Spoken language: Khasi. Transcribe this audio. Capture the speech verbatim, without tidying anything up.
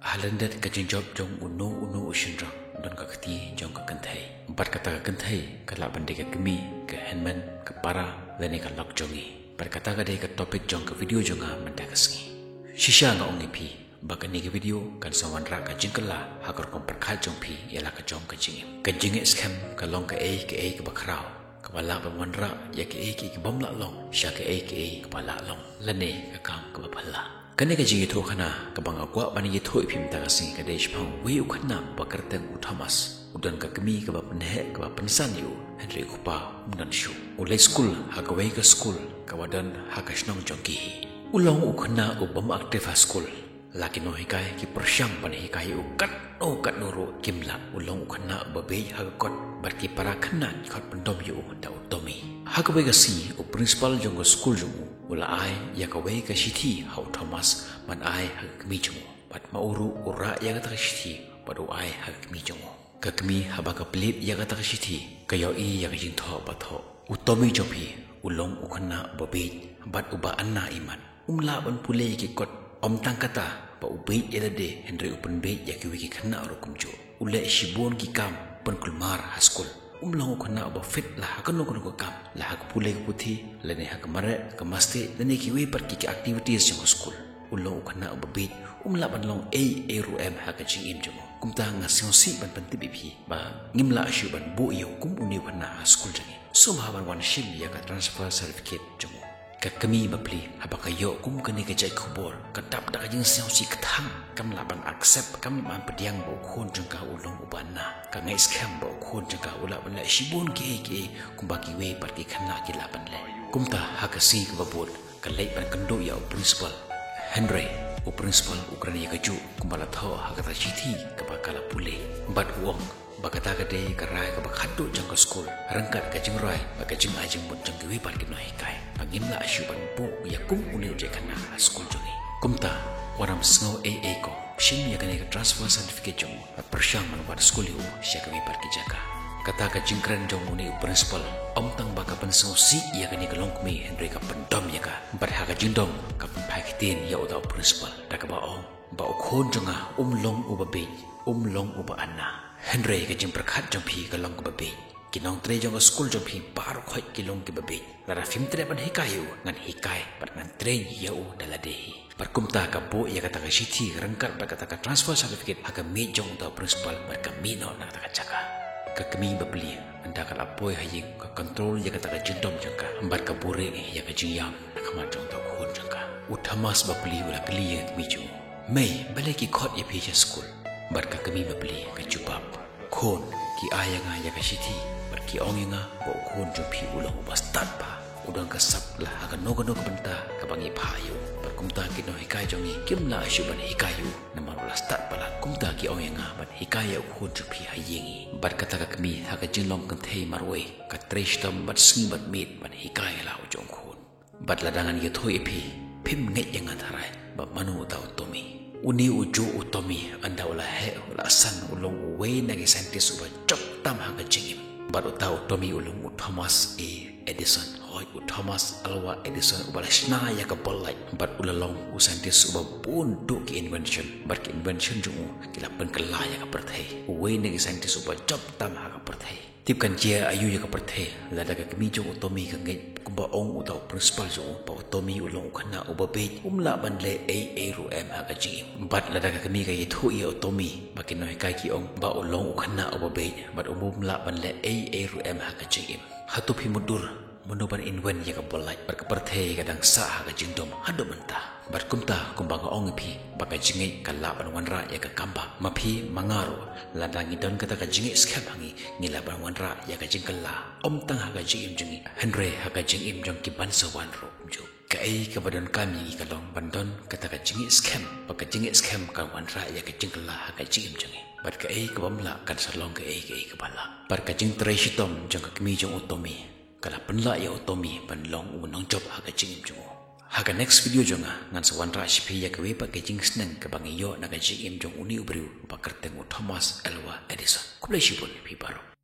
Ha lyndet ka jingjop jong uno uno u shynrang don ka kti jong ka kynthei. Bad kata ka kynthei ka lah ban dei ka kmie, ka hynmen, ka para, lane ka lok jong ngi. Bad kata ka dei ka topic jong ka video jong nga mynta ka sngi. Shisha nga ong ïa phi ba kane ka video kan sa wanrah ka jingkylla ha ka rukom pyrkhat jong phi ïa la ka jong ka jingim. Ka jingeh skhem ka long kaei kaei kaba khraw, kaba lah ban wanrah ïa kaei kaei kabym lah long sha kaei kaei kaba lah long, lane ka kam kaba phylla. Kane ka jingïathuhkhana kaba nga kwah ban ïathuh ïa phi mynta ka sngi ka dei shaphang uwei u khynnah ba kyrteng u Thomas. U don ka kmie kaba pynheh kaba pynsan ïa u, hynrei u kpa um don shuh. U leit skul ha kawei ka skul kaba don ha ka shnong jong ki hi. U long u khynnah u bym active ha skul. La ki nonghikai ki pyrshang ban hikai ïa u katno katno ruh kim lah. U long u khynnah uba bieit ha ka kot bad ki para khynnah ki khot pyndom ïa u da u Tommy. Ha kawei ka sngi u principal jong ka skul jong u u la ai ïa kawei ka shithi ha u Thomas ban ai ha ka kmie jong u. Bad ma u ruh u rah ïa kata ka shithi bad u ai ha ka kmie jong u. Ka kmie haba ka plie ïa kata ka shithi ka ïohi ïa ka jingthoh ba thoh, u Tommy jong phi u long u khynnah uba bieit bad uba ana imat. Um lah ban pule ïa ki kot. Ym tang kata ba u bieit ïa lade, hynrei u pynbieit ïa kiwei ki khynnah ruh kumjuh. U leh shibun ki kam pynkulmar ha skul. Um long u khynnah uba fit la ha kano kano ka kam, la ha ka pule ka puthi, lane ha ka mareh ka mastieh, lane kiwei pat ki, ki activities jong ka skul. U long u khynnah uba bieit, um lah ban long ei ei ruh em ha ka jingim jong u. Kumta nga sngewsih ban pyntip ïa phi ba ngim lah shuh ban buh ïa u kum une u khynnah ha skul jong ngi. Sngewbha ban wan shim ïa ka transfer certificate jong u. Ka kmie bapli haba ka ïoh kum kane ka jait khubor ka dap da ka jingsngewsih kthang. Kam lah ban accept, kam lah ban pdiang ba u khun jong ka u long uba na. Ka ngeit skhem ba u khun jong ka u lah ban leh shibun kiei kiei kumba kiwei pat ki khynnah ki lah ban leh. Kumta ha ka sngi kaba bud ka leit ban kynduh ïa u principal. Hynrei u principal u kren ïa kajuh kumba la thoh ha kata ka shithi kaba ka la pule. Bad u ong ba kata ka dei ka rai kaba khatduh jong ka skul, ryngkat ka jingrwai bad ka jingai jingmut jong kiwei pat ki nonghikai, ba ngim lah shuh ban buh ïa kum une u jait khynnah ha skul jong ngi. Kumta wat nym sngew ei ei ko, shim ïa kane ka transfer certificate jong u bad pyrshang ban wad skul ïa u sha kiwei pat ki jaka. Kata ka jingkren jong une u principal ym tang ba ka pynsngewsih ïa kane ka longkmie, hynrei ka pyndom ïa ka. Bad ha ka jingdom ka pynphai ktien ïa uta u principal da kaba ong ba u khun jong nga um long uba bieit, um long uba ana. Hynrei ka jingpyrkhat jong phi ka long kaba bieit. Ki nongtrei jong ka skul jong phi baroh khoit ki long kiba bieit. Lada phim treh ban hikai ïa u, ngan hikai bad ngan train ïa u da lade hi. Bad kumta ka buh ïa kata ka shithi ryngkat bad kata ka transfer certificate ha ka miej jong uta u principal bad ka mih noh na kata ka jaka. Ka kmie bapli ynda ka la poi ha ïing ka control ïa kata ka jingdom jong ka bad ka buhrieh ïa ka jingïam na khmat jong uta u khun jong ka. U Thomas bapli u la kylli ïa ka kmie jong u, "Mei, balei ki khot ïa phi sha skul?" Bad ka kmie bapli ka jubab, "Khun, ki ai ïa nga ïa ka shithi bad ki ong ïa nga ba u khun jong phi u long uba stad bha, u don ka sap la ha kano kano ka bynta kaba ngi phah ïa u. Bad kumta ki nonghikai jong ngi kim lah shuh ban hikai ïa u namar u la stad palat. Kumta ki ong ïa nga ban hikai ïa u khun jong phi ha ïing ngi." Bad kata ka kmie ha ka jinglong kynthei marwei ka trei shitom bad sngi bad miet ban hikai ïa la u jong u khun. Bad lada ngan ïathuh ïa phi, phim ngeit ïa nga tharai ba mano uta u Tommy. Une u juh u Tommy ynda u la heh u la san u long uwei na ki scientist uba jop tam ha ka jingim. Bad uta u Tommy u long u Thomas A Edison. Hooid, u Thomas Alva Edison uba la shna ïa ka bol light. Bad u la long u scientist uba bun duh ki invention. Bad ki invention jong u ki la pynkylla ïa ka pyrthei. Uwei na ki scientist uba jop tam ha ka pyrthei. Tip kan jia aïu ïa ka pyrthei lada ka kmie jong u Tommy ka ngeit kumba ong uta u principal jong u ba u Tommy u long u khynnah uba bieit, um lah ban leh ei ei ruh em ha ka jingim. Bad lada ka kmie ka ïathuh ïa u Tommy ba ki nonghikai ki ong ba u long u khynnah uba bieit bad um lah ban leh ei ei ruh em ha ka jingim. Hato phi mutdur mano ban invent ïa ka bol light bad ka pyrthei ka dang sah ha ka jingdom haduh mynta? Bad kumta kumba nga ong ïa phi ba ka jingngeit ka lah ban wanrah ïa ka comeback. Ma phi ma nga ruh lada ngi don kata ka jingngeit skhem ha ngi, ngi lah ban wanrah ïa ka jingkylla, ym tang ha ka jingim jong ngi hynrei ha ka jingim jong ki ban sa wan ruh kumjuh. Kaei kaba donkam ïa ngi ka long ban don kata ka jingngeit skhem, ba ka jingngeit skhem ka wanrah ïa ka jingkylla ha ka jingim jong ngi. Bad kaei kabym lah kan sa long kaei kaei kaba lah. Bad ka jingtrei shitom jong ka kmie jong u Tommy ka la pynlah ïa u Tommy ban long u nongjop ha ka jingim jong u. Ha ka next video jong nga ngan sa wanrah sha phi ïa kawei pat ka jingsneng kaba ngi ïoh na ka jingim jong une u briew uba kyrteng u Thomas Alva Edison. Khublei shibun ïa phi baroh.